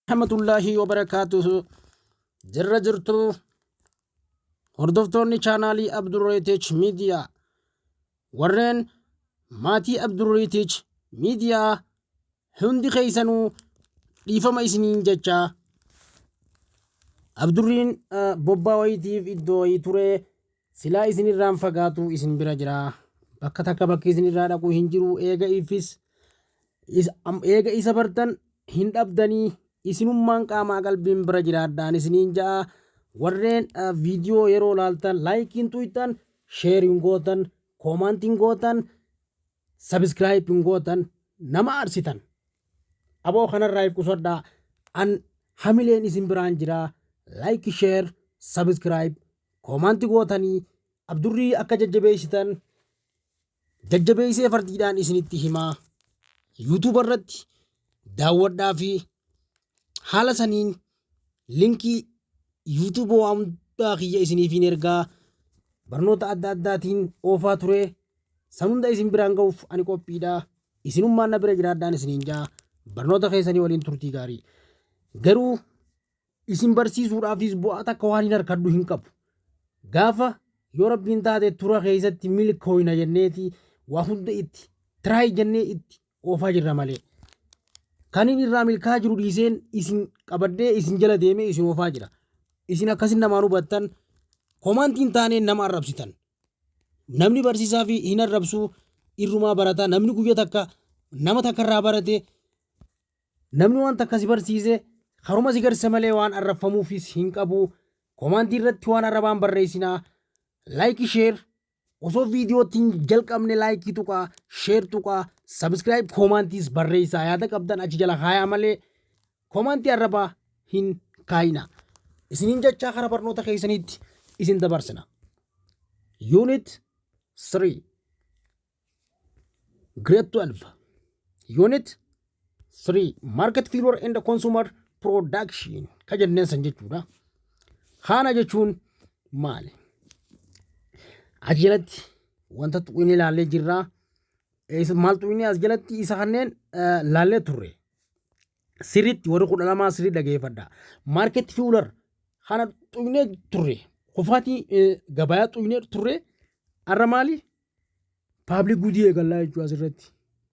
Rahmatullaahi wabarakaatuhu. Jirra jirtu, hordoftoonni chaanaalii Abdurreetich Miidiyaa, warreen maatii Abdurreetich Miidiyaa hundi keessanuu dhiifama isiniin jecha. Abdurriin bobbaa wayiitiif iddoo wayii ture. Silaa isinirraan fagaatu, isin bira jira. Bakka takka bakki isinirraa dhaqu hin jiru. Eega ifis eega isa bartan hin dhabdanii. Isinummaan qaamaa qalbiin bira jiraadhaan isiniin ja'a. Warreen viidiyoo yeroo laaltan likeiin tuyxan, shareiin gootan, commentiin gootan, subscribeiin gootan, nama aarsitan. Aboo, kanarraa if qusadhaa. An hamileen isin biraan jira. Like, share, subscribe, comment gootanii Abdurrii akka jajjabeessitan jajjabeessee fardiidhaan isinitti himaa. YouTube irratti daawwadhaa fi haala saniin linkii YouTube waan hundaa kiyya isiniif hin ergaa. Barnoota adda addaatiin oofaa ture. San hunda isin biraan ga'uuf ani qophiidha. Isinummaan na bira jiraadhaan isiniin jaa. Barnoota keessanii waliin turtii gaarii. Garuu isin barsiisuudhaafis bu'aa takka waan hin harkadhu hin qabu. Gaafa yoo Rabbiin taate tura keessatti milkooyna jenneeti waa hunda itti try jennee itti oofaa jirra malee. Kan inni irraa milkaa jiru dhiiseen isin qabadhee isin jala deemee isin oofaa jira. Isin akkasin namaan hubattan, commentiin taaneen nama arrabsitan. Namni barsiisaa fi hin arrabsu, irrumaa barata. Namni guyya takka nama takka irraa barate, namni waan takka si barsiise haruma si garsiisa malee waan arrabfamuufis hin qabu. Commentii irratti waan arrabaan barreessinaa. Like, share, osoo viidiyootti hin jalqabne like tuqaa, share tuqaa, subscribe, commentiis barreessaa. Yaada qabdan achi jala kaayaa malee commentii arrabaa hin kaayina. Isiniin jechaa kara barnoota keessaniitti isin dabarsina. Unit 3, Grade 12, Unit 3, Market Failure and Consumer Production ka jenneen san jechuudha. Kana jechuun maali? Achi jalatti wanta tuqinee ilaallee jirra. Maal tuqinee as jalatti isa kanneen laallee turre? Sirriitti warri 12 sirrii dhageeffadha. Market failure kana tuqnee turre. Kufaatii gabayaa tuqnee turre. Har'a maali? Public goodii eegallaa jechuudha asirratti.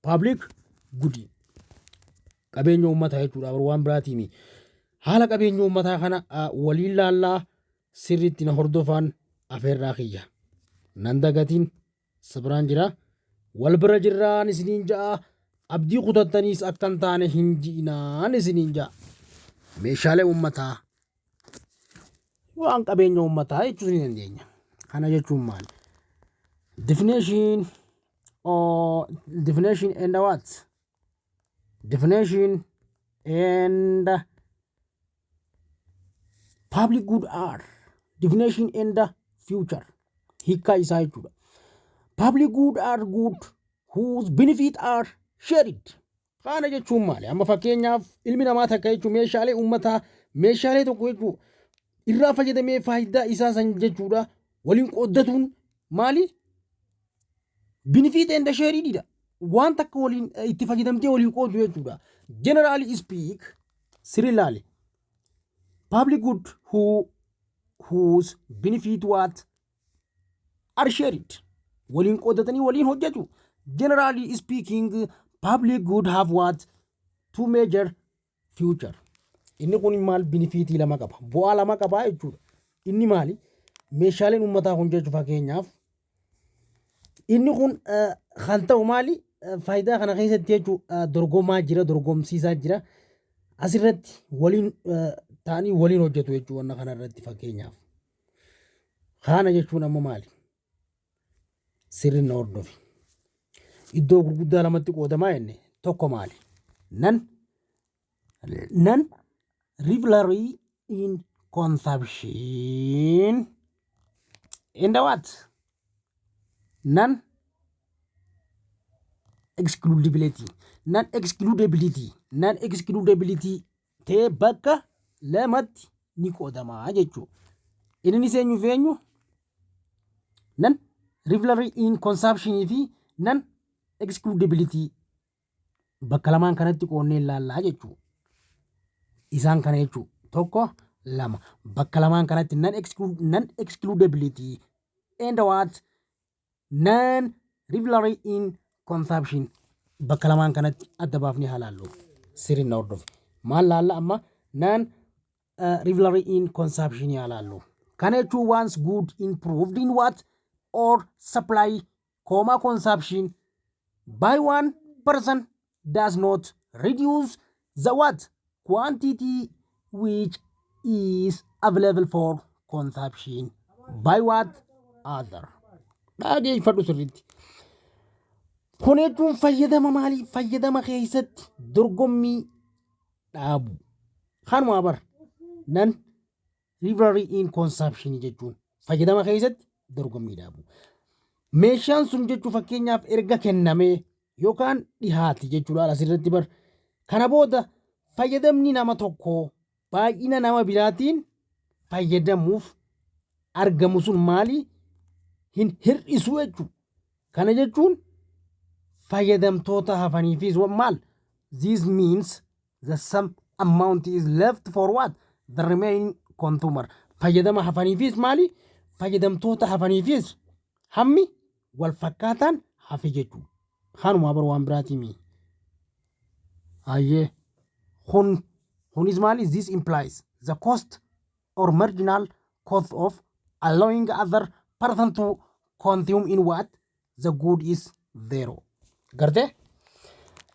Public goodii. Qabeenya uummataa jechuudha, waan biraatiimi. Haala qabeenya uummataa kana waliin laallaa, sirriitti na hordofaan afeerraa kiyya. Nan dagatiin sibiraan jira. Wal bira jirraan isiniin ja'a. Abdii kutattaniis akka hin taane hin ji'inaan isiniin ja'a. Meeshaalee uummataa, waan qabeenya uummataa jechuus ni dandeenya. Kana jechuun maali? Definition or definition and what? Definition and public good are definition and feature, hiikkaa isaa jechuudha. Public good are good whose benefit are shared. Kana jechuun maali? Amma fakkeenyaaf ilmi namaa takka jechuun meeshaalee uummataa, meeshaalee tokko jechuun irraa fayyadamee faayidaa isaa san jechuudha waliin qooddatuun maali? Benefit and shared dha. Waan takka waliin itti fayyadamtee waliin qoodu jechuudha. Generally speak, sirri ilaali. Public good whose benefit what are shared. Waliin qooddatanii waliin hojjetu. Generally speaking, public good have what? Two major feature. Inni kun maal? Benefitii lama qaba. Bu'aa lama qaba jechuudha. Inni maali? Meeshaaleen uummataa kun jechuun fakkeenyaaf inni kun kan ta'u maali? Faayidaa kana keessatti jechuun dorgomaa jira, dorgomsiisaa jira. Asirratti waliin ta'anii waliin hojjetu jechuudha wanna kana irratti fakkeenyaaf. Kana jechuun amma maali? Sirri na hordofi. Iddoo gurguddaa lamatti qoodamaa jenne. Tokko maali? Non rivalry in consumption and what? Non excludability. Non excludability. Non excludability ta'ee bakka lamatti ni qoodamaa jechuudha. Innis eenyu fi eenyu? Non rivalry in consumption fi non excludability bakka lamaan kanatti qoonnee ilaallaa jechuudha. Isaan kana jechuudha. Tokko, lama. Bakka lamaan kanatti non excludability and what, non rivalry in consumption, bakka lamaan kanatti adda baafnee haa laallu. Sirriin na hordofi. Maal laalla amma? Non rivalry in consumption haa laallu. Kana jechuun once good improved in what or supply comma consumption by one person does not reduce the what, quantity which is available for consumption by what, other. Dhageeffadhu sirriitti. Kun jechuun fayyadama maalii? Fayyadama keessatti dorgommii dhaabu. Kanuma bar non rivalry in consumption jechuun fayyadama keessatti dorgommii dhaabu. Meeshaan sun jechuun fakkeenyaaf erga kennamee yookaan dhihaate jechuudha asirratti bar. Kana booda fayyadamni nama tokkoo baay'ina nama biraatiin fayyadamuuf argamu sun maali? Hin hir'isu jechuudha. Kana jechuun fayyadamtoota hafaniifis maal? This means the same amount is left for what? The remaining consumer. Fayyadama hafaniifis maali? Fayyadamtoota hafaniifis hammi wal fakkaataan hafe jechuudha. Kanuma bar, waan biraatii. Hayyee, kun kunis maali? This implies the cost or marginal cost of allowing other person to consume in what, the good is zero. Gartee?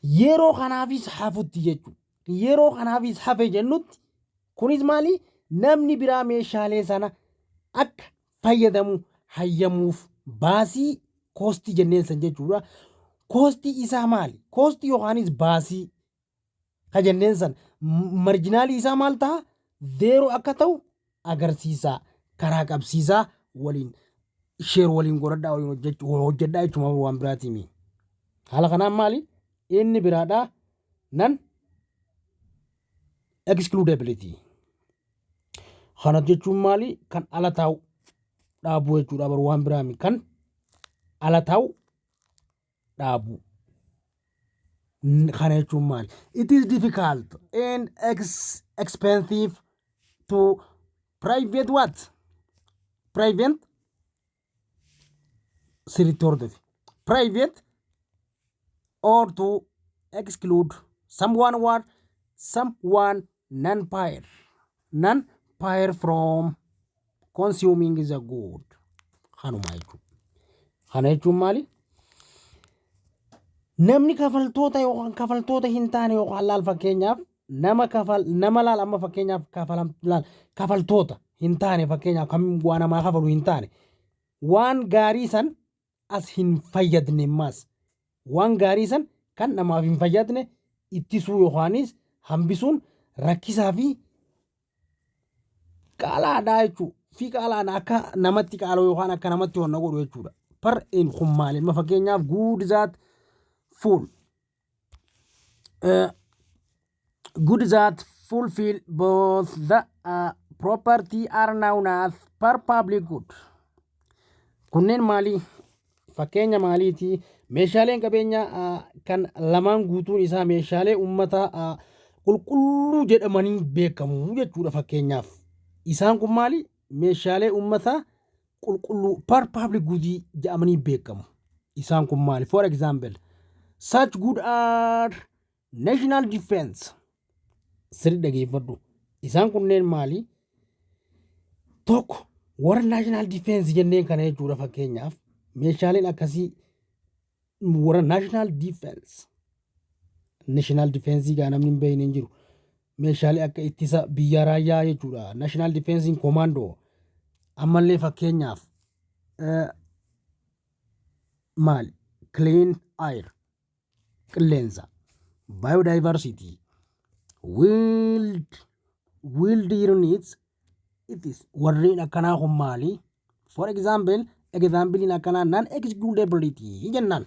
Yeroo kanaafis hafutti jechuudha. Yeroo kanaafis hafe jennutti kunis maali? Namni biraa meeshaalee sana akka fayyadamu hayyamuuf baasii, costii jenneen san jechuudha. Costii isaa maali? Costii yookaanis baasii ka jenneen san marginalii isaa maal ta'a? Zero akka ta'u agarsiisa. Karaa qabsiisaa waliin share waliin godhadhaa, waliin hojjedhaa jechuudha, waan biraatiin. Haala kanaan maali? Inni biraadhaa non excludability. Kana jechuun maali? Kan ala taa'u dhaabuu jechuudha bar, waan biraami, kan ala taa'u dhaabu. Kana jechuun maali? It is difficult and expensive to private what? Prevent, sirriitti hordofi. Private or to exclude someone what, someone non-payer from consuming the good. Kanuma jechuudha. Kana jechuun maali? Namni kafaltoota yookaan kafaltoota hin taane yookaan laal, fakkeenyaaf nama kafal nama laal, amma fakkeenyaaf kafalam laal, kafaltoota hin taane, fakkeenyaaf kan waa namaa kafalu hin taane, waan gaarii san as hin fayyadne, ammaas waan gaarii san kan namaaf hin fayyadne ittisuu yookaanis hambisuun rakkisaa fi qaalaadhaa jechuudha. Fi qaalaadha, akka namatti qaala'u yookaan akka namatti honna godhu jechuudha. Par in kun maali? Amma fakkeenyaaf good that fulfill both the property are known as pure public good. Kunneen maali? Fakkeenya maaliiti? Meeshaaleen qabeenyaa kan lamaan guutuun isaa meeshaalee uummataa qulqulluu jedhamanii beekamu jechuudha fakkeenyaaf. Isaan kun maali? Meeshaalee uummataa qulqulluu, pure public good jedhamanii beekamu. Isaan kun maali? For example, such good are national defense. Sirri dhageeffadhu. Isaan kunneen maali? Tokko warra national defense jenneen kana jechuudha fakkeenyaaf. Meeshaaleen akkasii warra national defense. National defense gaa namni hin beekne hin jiru. Meeshaalee akka ittisa biyya, raayyaa jechuudha. National defense commando. Ammallee fakkeenyaaf maali? Clean air, qilleensa, biodiversity, wilderness it is, warreen akkanaa kun maali? For example, examplein akkanaa non excludability jennaan.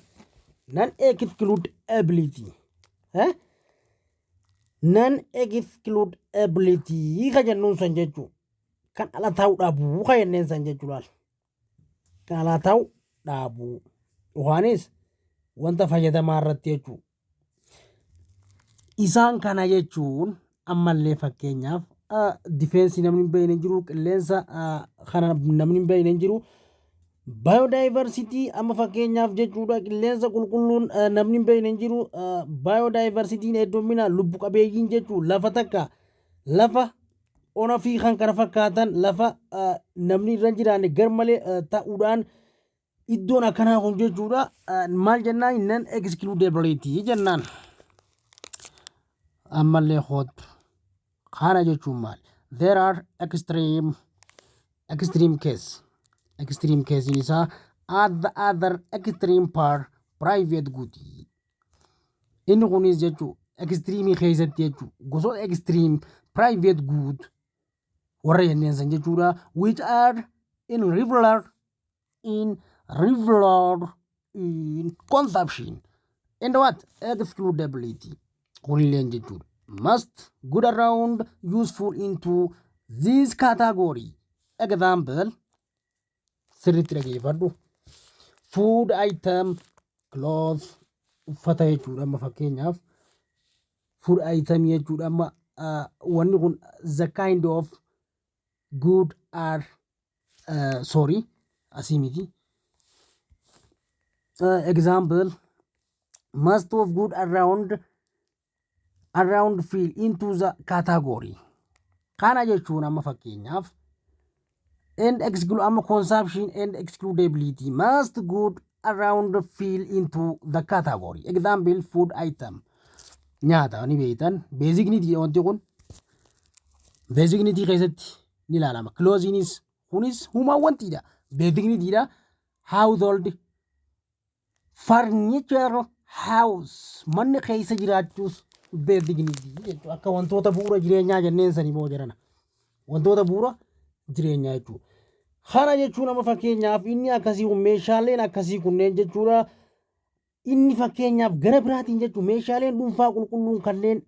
Non excludability. Eh? Non excludability ka jennuun san jechuu, kan ala taa'u dhabuu ka jenneen san jechuudha. Kan ala taa'u dhaabuu yookaanis wanta fayyadamaa irratti jechuudha. Isaan kana jechuun Ammallee fakkeenyaaf defense namni hin beekne hin jiru, qilleensa kana namni hin beekne hin jiru. Biodiversity amma fakkeenyaaf jechuudha, qilleensa qulqulluun namni hin beekne hin jiru. Biodiversityn heddummina lubbu qabeeyyiin jechuu lafa takka, lafa ona fi kan kana fakkaatan, lafa namni irra hin jiraanne garmalee ta'uudhaan iddoon akkanaa kun jechuudha maal jennaan? Non excludability jennaan. Ammallee hoottu, kana jechuun maal? There are extreme case. Extreme case isaa at the other extreme part, private good. Inni kunis jechuu extreme keessatti jechuu gosoota extreme private good warra jenneen san jechuudha, which are in rivalry in consumption and what? Excludability. Kunilleen jechuudha must good around useful into this category. Example, sirriitti dhageeffadhu, food item, clothes, uffata jechuudha. Amma fakkeenyaaf food item jechuudha. Amma wanni kun the kind of good are, sorry, asii miti. Example, most of good around fall into the category. Kana jechuun amma fakkeenyaaf and exclude, amma consumption and excludability, must good around fall into the category. Example, food item, nyaata ni beektan, basic need. Wanti kun basic need keessatti ni ilaalama. Clothinginis kunis human wantiidha, basic needidha. Household furniture, house, manni keessa jiraachuus basic need jechuudha. Akka wantoota bu'uura jireenyaa jenneen sanii moo jedhana, wantoota bu'uura jireenyaa jechuudha. Kana jechuun amma fakkeenyaaf inni akkasii kun, meeshaaleen akkasii kunneen jechuudha. Inni fakkeenyaaf gara biraatiin jechuun meeshaaleen dhuunfaa qulqulluun kanneen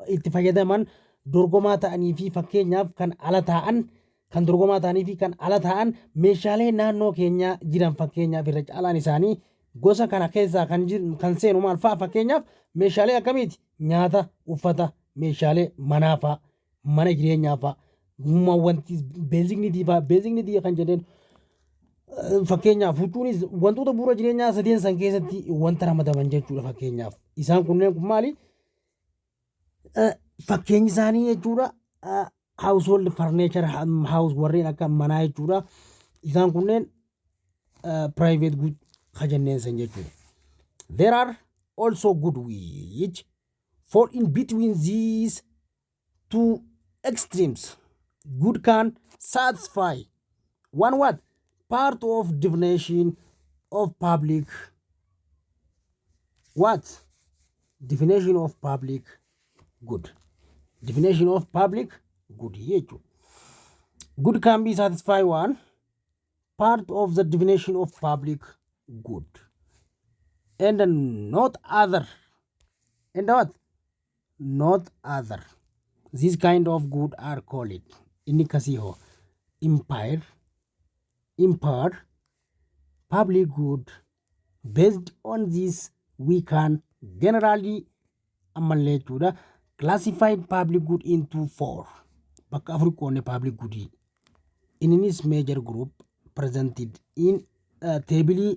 itti fayyadaman dorgomaa ta'anii fi fakkeenyaaf kan ala taa'an, kan dorgomaa ta'anii fi kan ala ta'an, meeshaalee naannoo keenyaa jiran fakkeenyaaf irra caalaan isaanii gosa kana keessaa kan kan seenu maal fa'a? Fakkeenyaaf meeshaalee akkamiiti? Nyaata, uffata, meeshaalee manaa fa'a, mana jireenyaa fa'a, wanti basic need fa'a. Basic need kan jedheen fakkeenyaaf huccuunis wantoota bu'uura jireenyaa sadeen san keessatti wanta ramadaman jechuudha. Fakkeenyaaf isaan kunneen kun maali? Fakkeenyi isaanii jechuudha household furniture, house, warreen akka manaa jechuudha. Isaan kunneen private good ka jenneen san jechuudha. There are also good which fall in between these two extremes. Good can satisfy one what? Part of definition of public what? Definition of public good. Definition of public good jechuudha. Good can be satisfy one part of the definition of public good and not other, and what? Not other. This kind of good are called, inni kasii hoo, impaired public good. Based on this, we can generally ammallee jechuudha classified public good into four. Bakka afur qoonne public good. Innis major group presented in table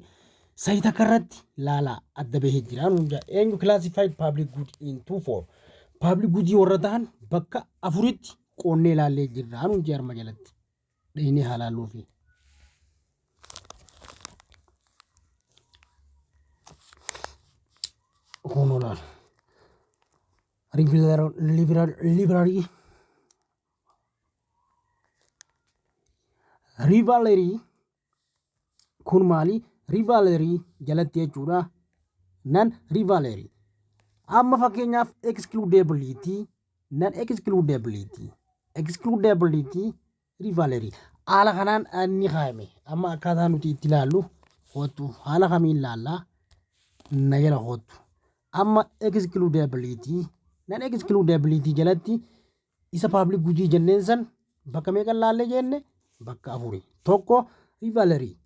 sayita irratti laala adda bahee jira. Nuun eenyu classified public good into four? Public good warra ta'an bakka afuritti qoonnee ilaallee jirra nuun jee. Arma jalatti dheenee haa laalluufi. Kunoo laal. Rivalry, rivalry kun maali? Rivalry jalatti jechuudha. Non rivalry. Amma fakkeenyaaf excludability, non excludability, excludability, rivalry. Haala kanaan inni kaa'ame. Amma akkaataa nuti itti ilaallu kootu, haala kamiin ilaallaa? Na jala kootu. Amma excludability, non excludability jalatti isa public good jenneen san bakka meeqa laallee jenne? Bakka afuri. Tokko rivalry,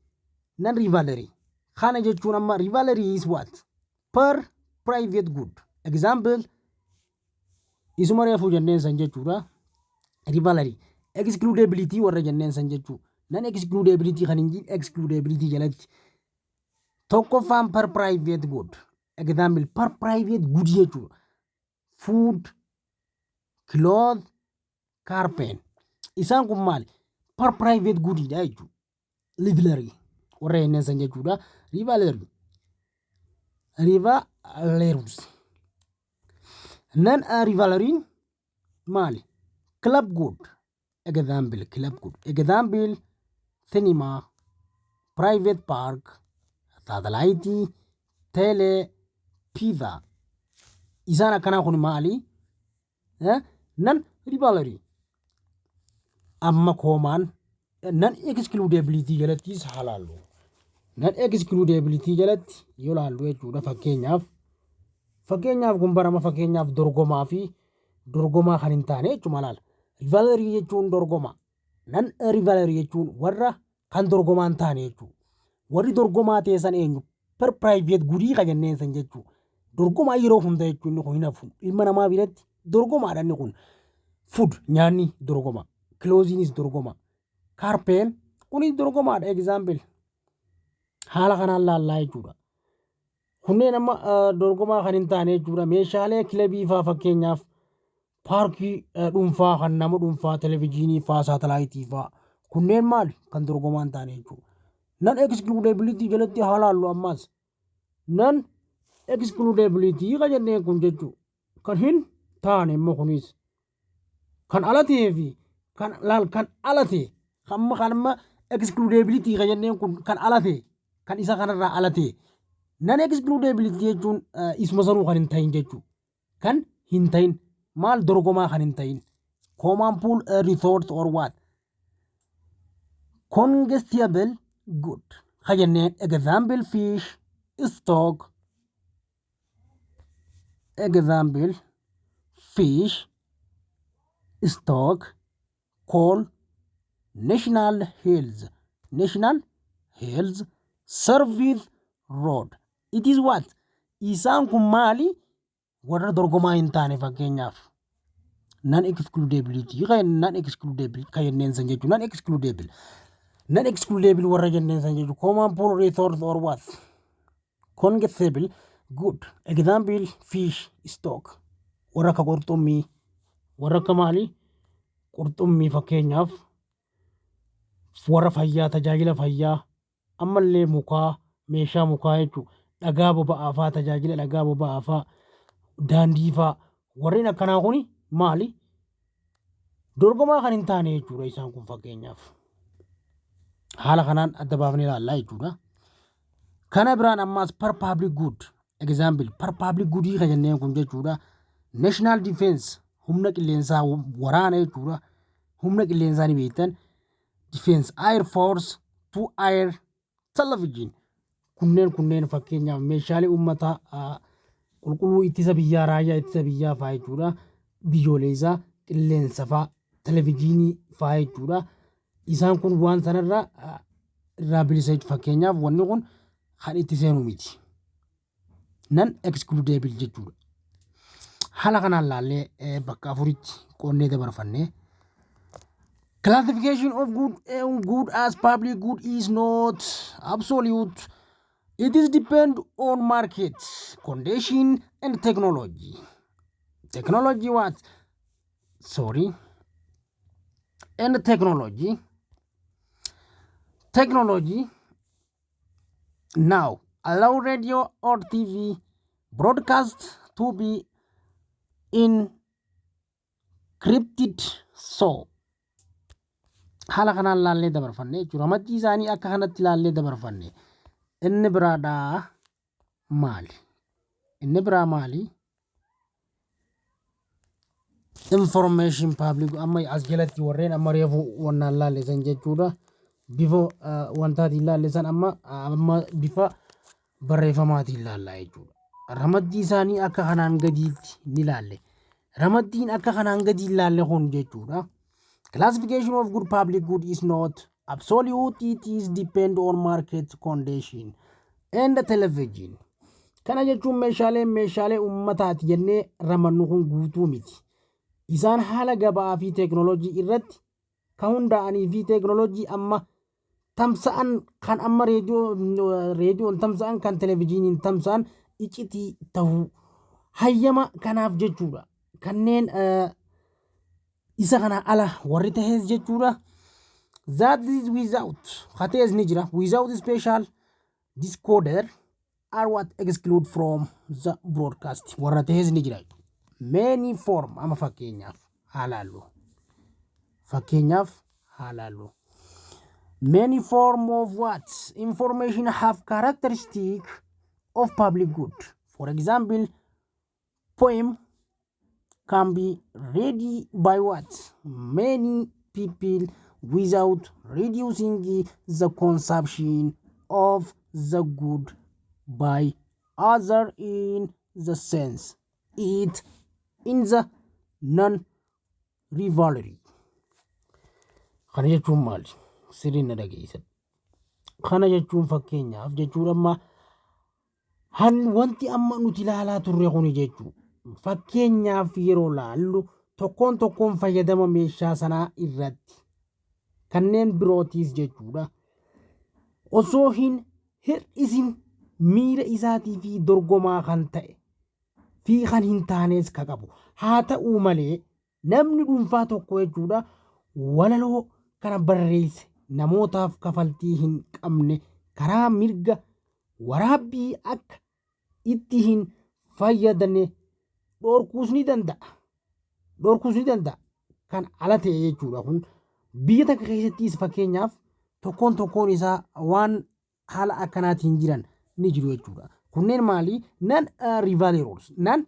non rivalry. Kana jechuun amma rivalry is what? Per private good. Example, Isuma reefuu jenneen san jechuudha. Rivalry. Excludability warra jenneen san jechuu. Non excludability kan hin jiin excludability jalatti. Tokkoffaan per private good. Example, per private good jechuudha. Food, cloth, carpen. Isaan kun maali? Per private goodidha jechuudha. Rivalry warra jenneen san jechuudha. Rivalry. Rivalrous. Non rivalryn maali? Club good. Example, club good. Example, cinema, private park, satellite, tele, pizza. Isaan akkanaa kun maali? Non rivalry. Amma common non excludability jalattis haa laallu. Non excludability jalatti yoo laallu jechuudha, fakkeenyaaf kun barama, fakkeenyaaf dorgomaa fi dorgomaa kan hin taane jechuudha laala. Rivalry jechuun dorgoma. Non rivalry jechuun warra kan dorgomaa hin taane jechuudha. Warri dorgomaa ta'e san eenyu? Per private goodii kan jenneen san jechuudha. Dorgomaa yeroo hunda jechuun inni kun hin hafu. Ilma namaa biratti dorgomaadha inni kun. Food, nyaanni dorgoma. Clothinis dorgoma. Carpen kunis dorgomaadha, example. Haala kanaan laallaa jechuudha. Kunneen amma dorgomaa kan hin taane jechuudha. Meeshaalee kilabii faa, fakkeenyaaf paarkii dhuunfaa kan nama dhuunfaa, televezyiinii faa, saatalaayitii faa, kunneen maali? Kan dorgomaa hin taane jechuudha. Non excludability jalatti haa laallu ammas. Non excludability kan jenneen kun jechuudha. Kan hin taane immoo kunis kan ala ta'ee fi kan laal kan ala ta'e kan amma excludability kan jenneen kun kan ala ta'e, kan isa kanarraa ala ta'e. Non excludability jechuun isuma sanuu kan hin ta'in jechuudha. Kan hin ta'in maal? Dorgomaa kan hin ta'in. Common pool resource or what? Combustible good. Kan jenneen, example, fish stock, example, fish stock, coal, national health service, road. It is what? Isaan kun maali? Warra dorgomaa hin taane, fakkeenyaaf non excludability kan non excludable kan jenneen san jechuudha. Non excludable warra jenneen san jechuudha. Common pool resource or what? Combustible good, example, fish stock, warra akka qurxummii, warra akka maali, qurxummii fakkeenyaaf, warra fayyaa, tajaajila fayyaa, ammallee mukaa, meeshaa mukaa jechuudha, dhagaa boba'aa faa, tajaajila dhagaa boba'aa faa, daandii faa, warreen akkanaa kuni maali? Dorgomaa kan hin taane jechuudha isaan kun. Fakkeenyaaf haala kanaan adda baafnee ilaallaa jechuudha. Kana biraan ammaas per public good, example, per public goodii kan jenneen kun jechuudha. National defense, humna qilleensaa, waraana jechuudha. Humna qilleensaa ni beektan. Defense, air force to air, television, kunneen fakkeenyaaf meeshaalee uummataa qulqulluu ittisa biyyaa, raayyaa ittisa biyyaa faa jechuudha. Biyyoolessaa, qilleensa faa, televijiinii faa jechuudha. Isaan kun waan sanarraa irraa bilisa jechuudha. Fakkeenyaaf wanni kun kan itti seenu miti. Non excludable jechuudha. Haala kanaan laallee bakka afuritti qoonnee dabarfannee. Classification of good as public good is not absolute. It is depend on market condition and technology. Technology what? Sorry. And technology. Technology now allow radio or TV broadcast to be encrypted, so haala kanaan laallee dabarfanne jechuudha. Ramaddii isaanii akka kanatti laallee dabarfanne. Inni biraadhaa maali? Inni biraa maali? Information public, amma as jalatti warreen amma reefu wannaan laallisan jechuudha. Bifa wantaatiin laallisan, amma bifa barreeffamaatiin laallaa jechuudha. Ramaddii isaanii akka kanaan gadiitti ni laalle. Ramaddiin akka kanaan gadii laalle kun jechuudha. Classification of good public good is not absolute. It is depend on market condition and television. Kana jechuun meeshaalee uummataati jennee ramannu kun guutuu miti. Isaan haala gabaa fi teeknooloojii irratti kan hundaa'anii fi teeknooloojii amma tamsa'an, kan amma reediyoon tamsa'an, kan televezyiiniin tamsa'an iccitii ta'uu hayyama kanaaf jechuudha. Kanneen isa kana ala warri tahees jechuudha. That is without hatees ni jira, without special decoder are what exclude from the broadcast warra tahees ni jira. Many form amma fakkeenyaaf haa laallu. Fakkeenyaaf haa laallu. Many form of what information have characteristic of public good. For example, poem can be read by what many people without reducing the consumption of the good by other in the sense it in the non rivalry. Kana jechuun maali? Sirriin na dhageessan. Kana jechuun fakkeenyaaf jechuudha, amma han wanti amma nuti ilaalaa turre kuni jechuu, fakkeenyaaf yeroo laallu tokkoon tokkoon fayyadama meeshaa sanaa irratti kanneen birootiis jechuudha. Osoo hin hir'isin miira isaatii fi dorgomaa kan ta'e fi kan hin taanes ka qabu. Haa ta'uu malee, namni dhuunfaa tokko jechuudha walaloo kana barreesse namootaaf kafaltii hin qabne karaa mirga waraabbii akka itti hin fayyadamne dhorkuus ni danda'a. Dhorkuus ni danda'a. Kan ala ta'e jechuudha kun biyya takka keessattis fakkeenyaaf tokkoon tokkoon isaa waan haala akkanaatiin jiran ni jiru jechuudha. Kunneen maali? Non rivalry, non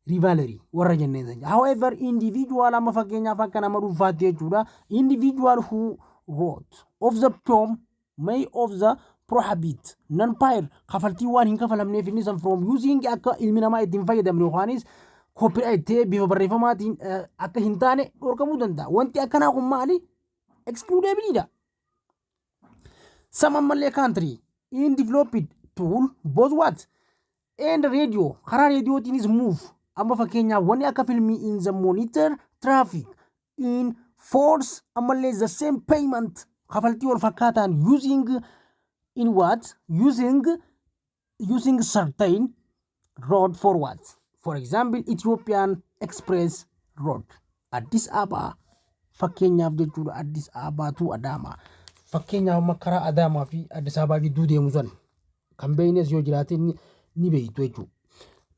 rivalry warra jenneen san. However, individual amma fakkeenyaaf akka nama dhuunfaatti jechuudha. Individual who wrote of the poem may of the prohibit non payer kafaltii waan hin kafalamneef inni san from using akka ilmi namaa ittiin fayyadamne yookaanis copyright ta'ee bifa barreeffamaatiin akka hin taane dhorkamuu danda'a. Wanti akkanaa kun maali? Excludableidha. Some ammallee country in developed tool both what and radio karaa reediyootiinis move amma fakkeenyaaf wanni akka filmii in the monitor traffic in force ammallee the same payment kafaltii wal fakkaataan using in what using certain road for what, for example, Ethiopian Express Road, Addis Ababa fakkeenyaaf jechuudha, Addis Ababa to Adama. Fakkeenyaaf amma karaa Adaamaa fi Addis Ababaa gidduu deemu san kan beeynes yoo jiraate ni beeytu jechuudha.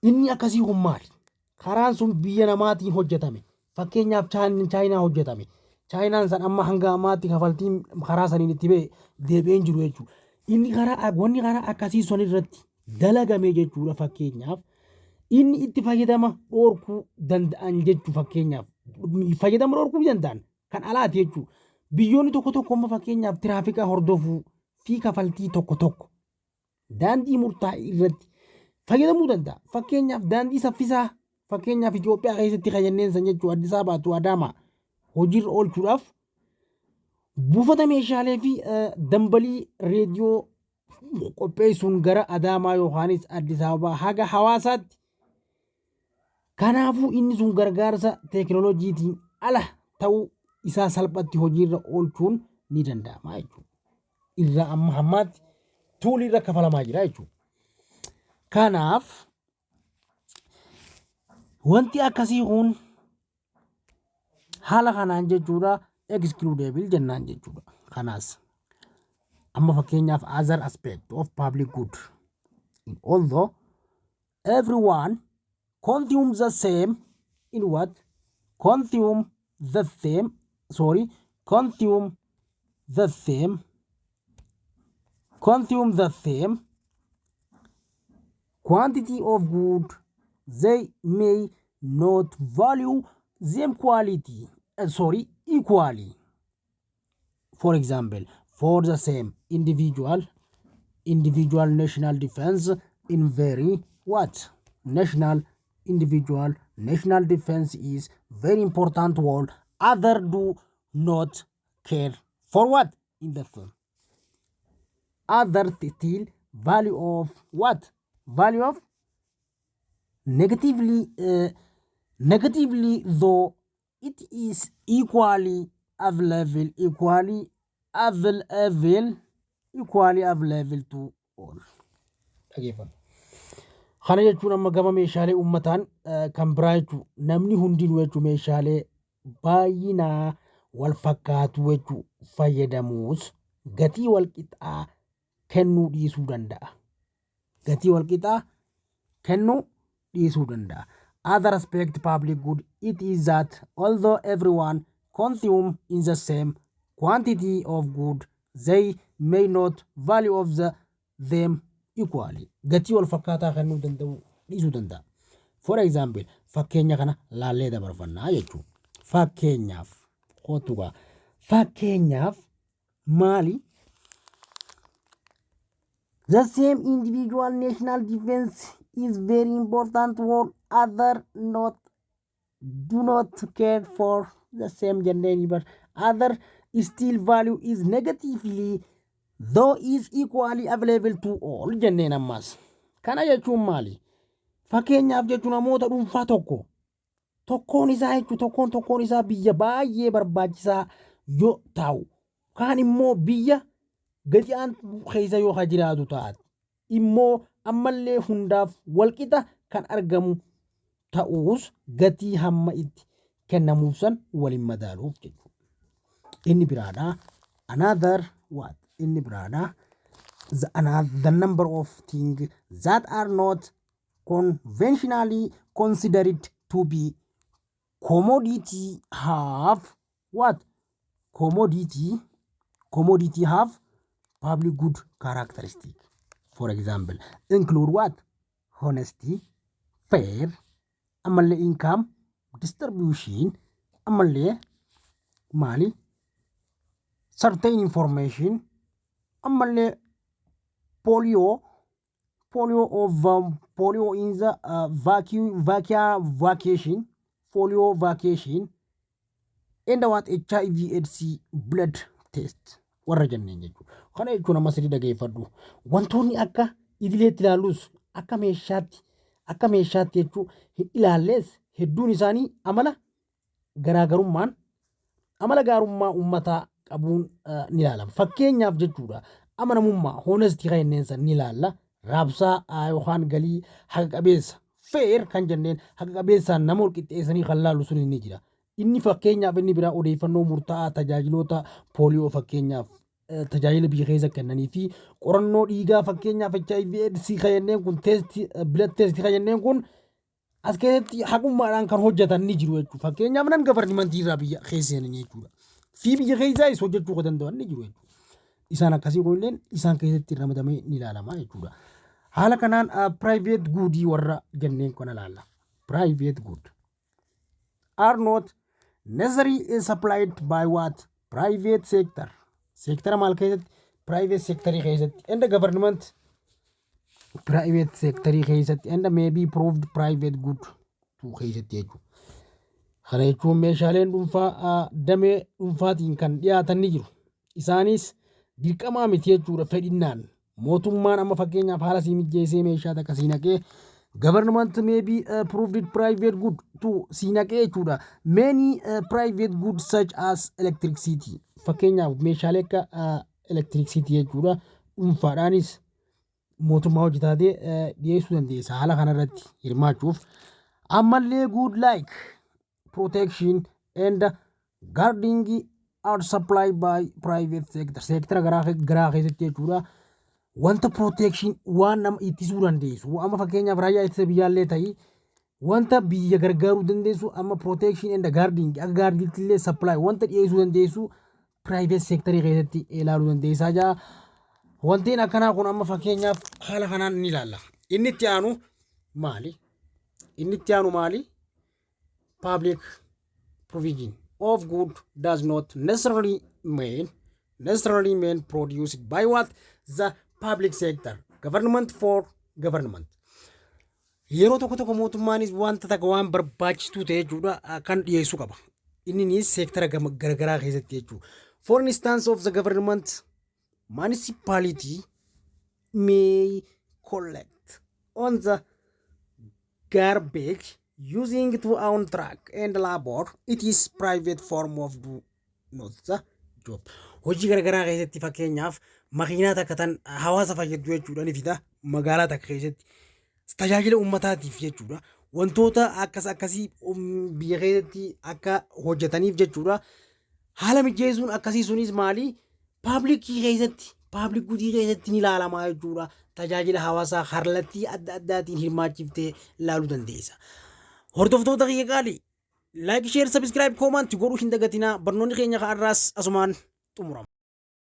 Inni akkasii kun maali? Karaan sun biyya namaatiin hojjetame. Fakkeenyaaf Chaayinaa hojjetame. Chaayinaan san amma hanga ammaatti kafaltiin karaa saniin itti ba'e deebi'ee hin jiru jechuudha. Inni karaa wanni karaa akkasii sun irratti dalagame jechuudha, fakkeenyaaf. Inni itti fayyadama dhorkuu danda'an jechuu, fakkeenyaaf. Fayyadama dhorkuu danda'an kan alaati jechuudha. Biyyoonni tokko tokko amma fakkeenyaaf tiraafika hordofuu fi kafaltii tokko tokko daandii murtaa'e irratti fayyadamuu danda'a. Fakkeenyaaf daandii saffisaa fakkeenyaaf Itoophiyaa keessatti kan jenneen san jechuudha, Addis Ababaa to Adaamaa hojiirra oolchuudhaaf buufata meeshaalee fi dambalii reediyoo qopheessuun gara Adaamaa yookaanis Addis Ababaa haga Hawaasaatti. Kanaafuu inni sun gargaarsa teekinooloojiitiin ala ta'uu isaa salphatti hojiirra oolchuun ni danda'ama jechuudha. Irraa amma hammaatti tollii irra kafalamaa jira jechuudha. Kanaaf wanti akkasii kun haala kanaan jechuudha excludable jennaan jechuudha. Kanaas amma fakkeenyaaf other aspect of public good, although everyone consumes the same in what consume the same, sorry, consume the same quantity of good, they may not value them quality, sorry, equally. For example, for the same individual national defense in very what national individual national defense is very important while other do not care for what in the film other still value of what value of negatively, though It is equally available to all. Dhageeffadhu. Kana jechuun amma gama meeshaalee uummataan kan biraa jechuudha. Namni hundinuu jechuun meeshaalee baay'inaa wal fakkaatu jechuu fayyadamuus gatii wal qixaa kennuu dhiisuu danda'a. Gatii wal qixaa kennuu dhiisuu danda'a. Other aspect public good, it is that although everyone consume in the same quantity of good, they may not value of them equally. Gatii wal fakkaataa kennuu danda'u dhiisuu danda'a. For example, fakkeenya kana laallee dabarfannaa jechuudha. Fakkeenyaaf kootu gaa, fakkeenyaaf maali? The same individual national defense is very important while other not do not care for the same jenneen, but other still value is negatively, though is equally available to all jenneen ammas. Kana jechuun maali? Fakkeenyaaf jechuun namoota dhuunfaa tokko tokkoon isaa jechuun tokkoon tokkoon isaa biyya baay'ee barbaachisaa yoo ta'u, kaan immoo biyya gadi aantu keessa yoo ka jiraatu taate immoo ammallee hundaaf walqixa kan argamu ta'us gatii hamma itti kennamuuf san waliin madaaluuf jechuudha. Inni biraadha, another what, inni biraadha, the number of things that are not conventionally considered to be commodity have what, commodity have public good characteristic. For example, include what? Honesty, fair, ammallee income distribution, ammallee maali, certain information, ammallee polio of polio in the vacuum vacation, polio vacation and what, HIV AIDS blood test warra jenneen jechuudha. Kana jechuun amma sirrii dhageeffadhu. Wantoonni akka idileetti ilaallus akka meeshaatti jechuu hin ilaallees hedduun isaanii amala garaagarummaan amala gaarummaa uummataa qabuun ni ilaalama. Fakkeenyaaf jechuudha, amanamummaa, honesty kan jenneen san ni ilaalla. Raabsaa yookaan galii haqa qabeessa, fair kan jenneen, haqa qabeessaan nama wal qixxeessanii kan laallu sun ni jira. Inni fakkeenyaaf inni biraa odeeffannoo murtaa'aa tajaajiloota pooliyoo fakkeenyaaf tajaajila biyya keessa kennanii fi qorannoo dhiigaa, fakkeenyaaf HIV AIDS kan jenneen kun, test, blood test kan jenneen kun as keessatti haqummaadhaan kan hojjetan ni jiru jechuudha. Fakkeenyaaf non governmentii irraa biyya keessa seenan jechuudha. Fi biyya keessaas hojjechuu kan danda'an ni jiru jechuudha. Isaan akkasii kunillee isaan keessatti ramadamee ni ilaalama jechuudha. Haala kanaan private goodii warra jenneen kana ilaalla. Private good are not necessarily supplied by what? Private sector. Seektara maal keessatti? Private sectorii keessatti and the government, private sectorii keessatti and maybe proved private good to keessatti jechuudha. Kana jechuun meeshaaleen dhuunfaa damee dhuunfaatiin kan dhiyaatan ni jiru. Isaanis dirqamaa miti jechuudha fedhinnaan. Mootummaan amma fakkeenyaaf haala sii mijeessee meeshaa takka sii naqee, government may be proved private good to sii naqee jechuudha. Many private goods such as electricity, fakkeenyaaf meeshaalee akka electricity jechuudha, dhuunfaadhaanis mootummaa hojjetaatee dhiyeessuu dandeessa haala kanarratti hirmaachuuf. Ammallee good like protection and guarding are supplied by private sector. Seektara garaa keessatti jechuudha. Wanta protection waan nama ittisuu dandeessu. Amma fakkeenyaaf raayyaa ittisa biyyaallee ta'ii wanta biyya gargaaruu dandeessu, amma protection and guarding akka guardiitti illee supply wanta dhiyeessuu dandeessu private sectorii keessatti ilaaluu dandeessaa jaa. Wantiin akkanaa kun amma fakkeenyaaf haala kanaan ni ilaalla. Inni itti aanu maali? Inni itti aanu maali? Public provision of good does not necessarily mean produced by what? The public sector, government for government. Yeroo tokko tokko mootummaanis wanta takka waan barbaachistuu ta'e jechuudha kan dhiyeessuu qaba. Inninis seektara garagaraa keessatti jechuudha. For instance of the government municipality may collect on the garbage Using to own truck and labor, it is private form of do not the job. Hojii garagaraa keessatti, fakkeenyaaf makiinaa takka tan hawaasa fayyaddu jechuudha, ni fida magaalaa takka keessatti tajaajila uummataatiif jechuudha. Wantoota akkas akkasii biyya keessatti akka hojjetaniif jechuudha. Haala mijeessuun akkasii sunis maali? Publicii keessatti, public goodii keessatti ni ilaalamaa jechuudha. Tajaajila hawaasaa kallattii adda addaatiin hirmaachiftee ilaaluu dandeessa. Hordoftoota kiyya qaalii, like, share, subscribe, comment godhuu hin dagatinaa. Barnoonni keenya har'aas asumaan xumurama.